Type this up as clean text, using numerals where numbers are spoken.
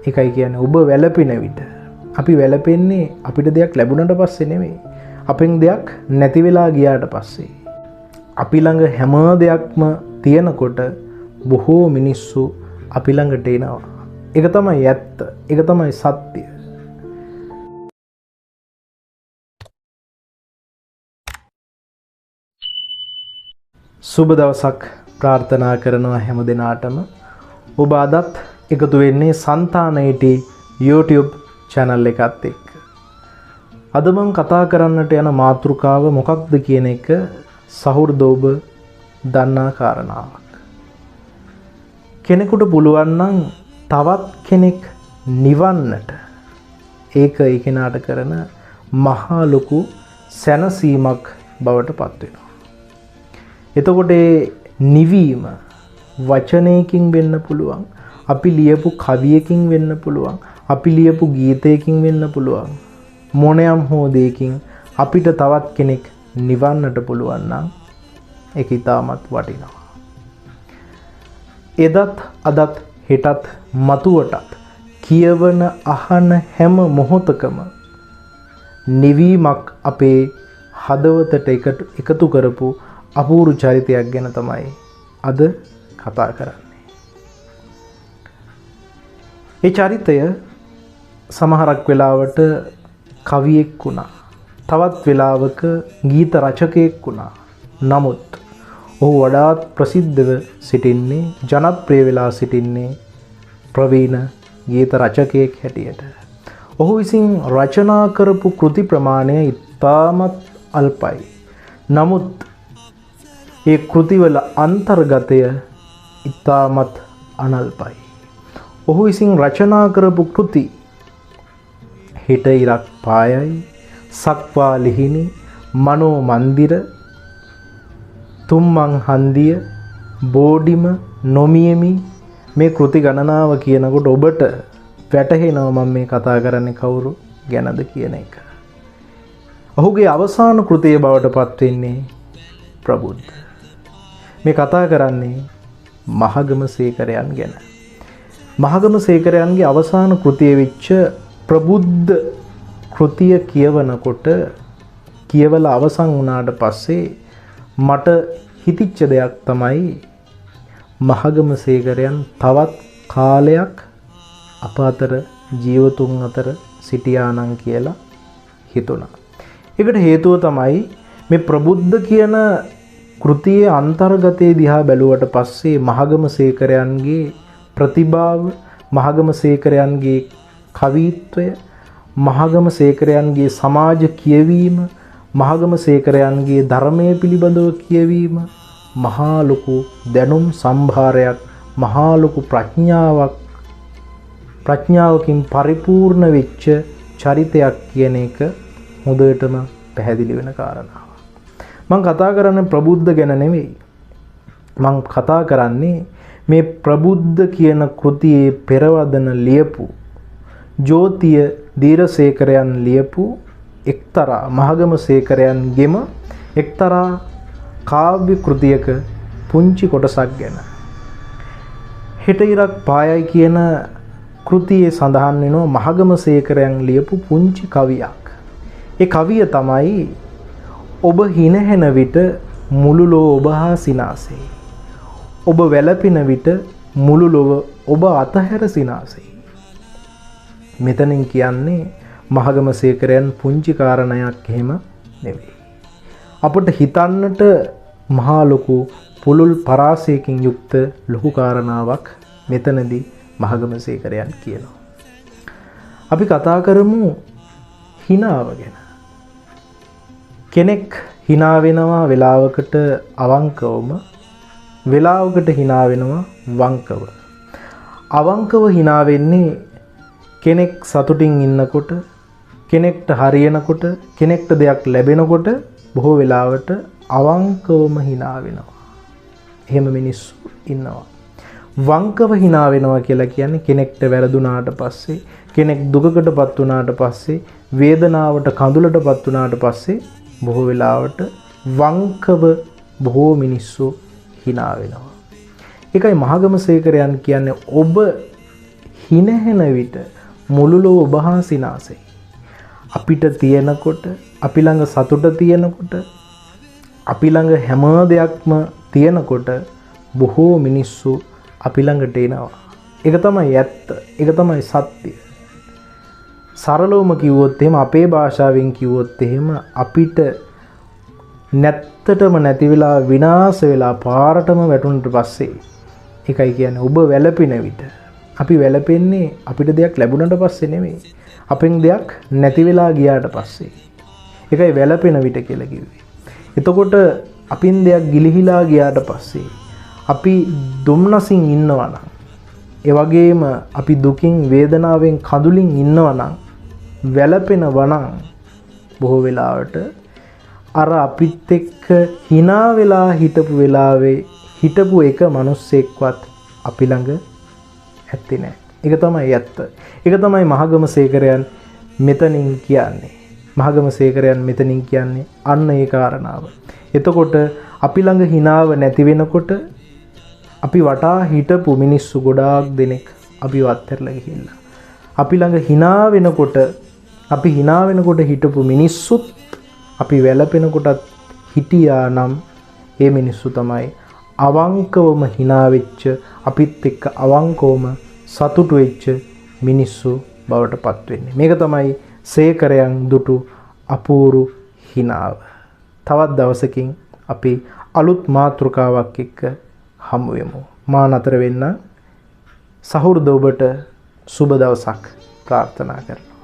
ඒකයි කියන්නේ ඔබ වැළපෙන විට. අපි වැළපෙන්නේ අපිට දෙයක් ලැබුණට පස්සේ නෙමෙයි. අපෙන් දෙයක් නැති වෙලා ගියාට පස්සේ. අපි ළඟ හැම දෙයක්ම තියෙනකොට බොහෝ මිනිස්සු අපි ළඟට එනවා. ඒක තමයි ඇත්ත. ඒක තමයි සත්‍ය. සුබ දවසක් ප්‍රාර්ථනා කරනවා හැම දිනාටම. ඔබ අදත් එකතු වෙන්නේ සන්තාන 80 YouTube channel එකත් එක්ක. අද මං කතා කරන්නට යන මාතෘකාව මොකක්ද කියන එක සහෘද ඔබ දන්නා කාරණාවක්. කෙනෙකුට පුළුවන් නම් තවත් කෙනෙක් නිවන්නට, ඒක ඒ කෙනාට කරන මහා ලොකු සැනසීමක් බවට පත් වෙනවා. එතකොට ඒ නිවීම වචනයකින් වෙන්න පුළුවන්, අපි ලියපු කවියකින් වෙන්න පුළුවන්, අපි ලියපු ගීතයකින් වෙන්න පුළුවන්, මොනයම් හෝ දෙයකින් අපිට තවත් කෙනෙක් නිවන්නට පුළුවන් නම් ඒක ඉතාමත් වටිනවා. එදත් අදත් හෙටත් මතුවටත් කියවන අහන හැම මොහොතකම නිවීමක් අපේ හදවතට එකතු කරපු අපූර්ව චරිතයක් ගැන තමයි අද කතා කරන්නේ. ඒ චරිතය සමහරක් වෙලාවට කවියෙක් වුණා, තවත් වෙලාවක ගීත රචකයෙක් වුණා. නමුත් ඔහු වඩාත් ප්‍රසිද්ධව සිටින්නේ, ජනප්‍රිය වෙලා සිටින්නේ ප්‍රවීණ ගීත රචකයෙක් හැටියට. ඔහු විසින් රචනා කරපු කෘති ප්‍රමාණය ඉතාමත් අල්පයි. නමුත් ඒ කෘතිවල අන්තර්ගතය ඉතාමත් අනල්පයි. ඔහු විසින් රචනා කරපු කෘති හිට ඉරක් පායයි, සක්වා ලිහිණි, මනෝ මන්දිර, තුම්මන් හන්දිය, බෝඩිම, නොමියමි මේ කෘති ගණනාව කියනකොට ඔබට වැටහෙනවා මම මේ කතා කරන්නේ කවුරු ගැනද කියන එක. ඔහුගේ අවසාන කෘතිය බවට පත් වෙන්නේ ප්‍රබුද්ධ. මේ කතා කරන්නේ මහගම සේකරයන් ගැන. මහගම සේකරයන්ගේ අවසාන කෘතිය වෙච්ච ප්‍රබුද්ධ කෘතිය කියවනකොට, කියවලා අවසන් වුණාට පස්සේ මට හිතිච්ච දෙයක් තමයි මහගම සේකරයන් තවත් කාලයක් අප අතර ජීවතුන් අතර සිටියා නම් කියලා හිතුණා. ඒකට හේතුව තමයි මේ ප්‍රබුද්ධ කියන කෘතියේ අන්තර්ගතයේ දිහා බැලුවට පස්සේ මහගම සේකරයන්ගේ ප්‍රතිභාව, මහගම සේකරයන්ගේ කවීත්වය, මහගම සේකරයන්ගේ සමාජ කියවීම, මහගම සේකරයන්ගේ ධර්මය පිළිබඳව කියවීම මහා ලොකු දැනුම් සම්භාරයක්, මහා ලොකු ප්‍රඥාවකින් පරිපූර්ණ වෙච්ච චරිතයක් කියන එක හොඳටම පැහැදිලි වෙන කාරණාවක්. මං කතා කරන්නේ ප්‍රබුද්ධ ගැන නෙවෙයි. මං කතා කරන්නේ මේ ප්‍රබුද්ධ කියන කෘතියේ පෙරවදන ලියපු ජෝතිය දීරසේකරයන් ලියපු එක්තරා මහගම සේකරයන්ගෙම එක්තරා කාව්‍ය කෘතියක පුංචි කොටසක් ගැන. හෙට ඉරක් පායයි කියන කෘතියේ සඳහන් වෙනවා මහගම සේකරයන් ලියපු පුංචි කවියක්. ඒ කවිය තමයි ඔබ හිනහැන විට මුළු ලොව ඔබ හා සිනාසේ, ඔබ වැළපෙන විට මුළු ලොව ඔබ අතහැර සිනාසේ. මෙතනින් කියන්නේ මහගම සේකරයන් පුංචි කාරණයක් එහෙම නෙවෙයි. අපට හිතන්නට මහා ලොකු පුළුල් පරාසයකින් යුක්ත ලොකු කාරණාවක් මෙතනදී මහගම සේකරයන් කියනවා. අපි කතා කරමු හිනාව ගැන. කෙනෙක් හිනා වෙනවා වෙලාවකට අවංකවම, වෙලාවකට හිනා වෙනවා වංකව. අවංකව හිනා වෙන්නේ කෙනෙක් සතුටින් ඉන්නකොට, කෙනෙක්ට හරියනකොට, කෙනෙක්ට දෙයක් ලැබෙනකොට බොහෝ වෙලාවට අවංකවම හිනා වෙනවා. එහෙම මිනිස්සු ඉන්නවා. වංකව හිනා වෙනවා කියලා කියන්නේ කෙනෙක්ට වැරදුනාට පස්සේ, කෙනෙක් දුකකට පත් වුණාට පස්සේ, වේදනාවට කඳුලට පත් වුණාට පස්සේ බොහෝ වෙලාවට වංකව බොහෝ මිනිස්සු හිනා වෙනවා. ඒකයි මහගම සේකරයන් කියන්නේ ඔබ හිනහෙන විට මුළු ලොව ඔබ හා සිනාසෙයි. අපිට තියෙනකොට, අපි ළඟ සතුට තියෙනකොට, අපි ළඟ හැම දෙයක්ම තියෙනකොට බොහෝ මිනිස්සු අපි ළඟට එනවා. ඒක තමයි ඇත්ත. ඒක තමයි සත්‍ය. සරලවම කිව්වොත් එහෙම, අපේ භාෂාවෙන් කිව්වොත් එහෙම, අපිට නැත්තටම නැති වෙලා විනාශ වෙලා පාරටම වැටුණට පස්සේ, ඒකයි කියන්නේ ඔබ වැළපෙන විට. අපි වැළපෙන්නේ අපිට දෙයක් ලැබුණට පස්සේ නෙමෙයි, අපෙන් දෙයක් නැති වෙලා ගියාට පස්සේ. ඒකයි වැළපෙන විට කියලා කිව්වේ. එතකොට අපින් දෙයක් ගිලිහිලා ගියාට පස්සේ අපි දුම්නසින් ඉන්නවා නම්, ඒ වගේම අපි දුකින් වේදනාවෙන් කඳුලින් ඉන්නවා නම්, වැළපෙනවා නම්, බොහෝ වෙලාවට අර අපිත් එක්ක hina වෙලා හිටපු වෙලාවේ හිටපු එක මිනිස්සෙක්වත් අපි ළඟ ඇත්තේ නෑ. ඒක තමයි ඇත්ත. ඒක තමයි මහගම සේකරයන් මෙතනින් කියන්නේ. මහගම සේකරයන් මෙතනින් කියන්නේ අන්න ඒ කාරණාව. එතකොට අපි ළඟ හිනාව නැති වෙනකොට අපි වටා හිටපු මිනිස්සු ගොඩාක් දෙනෙක් අපිව අත්හැරලා ගිහිල්ලා. අපි ළඟ හිනා වෙනකොට, අපි හිනා වෙනකොට හිටපු මිනිස්සුත් අපි වැළපෙනකොටත් හිටියා නම් ඒ මිනිස්සු තමයි අවංකවම හිනා වෙච්ච, අපිත් එක්ක අවංකවම සතුටු වෙච්ච මිනිස්සු බවට පත් වෙන්නේ. මේක තමයි සේකරයන් දුටු අපූරු හිනාව. තවත් දවසකින් අපි අලුත් මාතෘකාවක් එක්ක හමු වෙමු. මා නතර වෙන්න. සහෘද ඔබට සුබ දවසක් ප්‍රාර්ථනා කරනවා.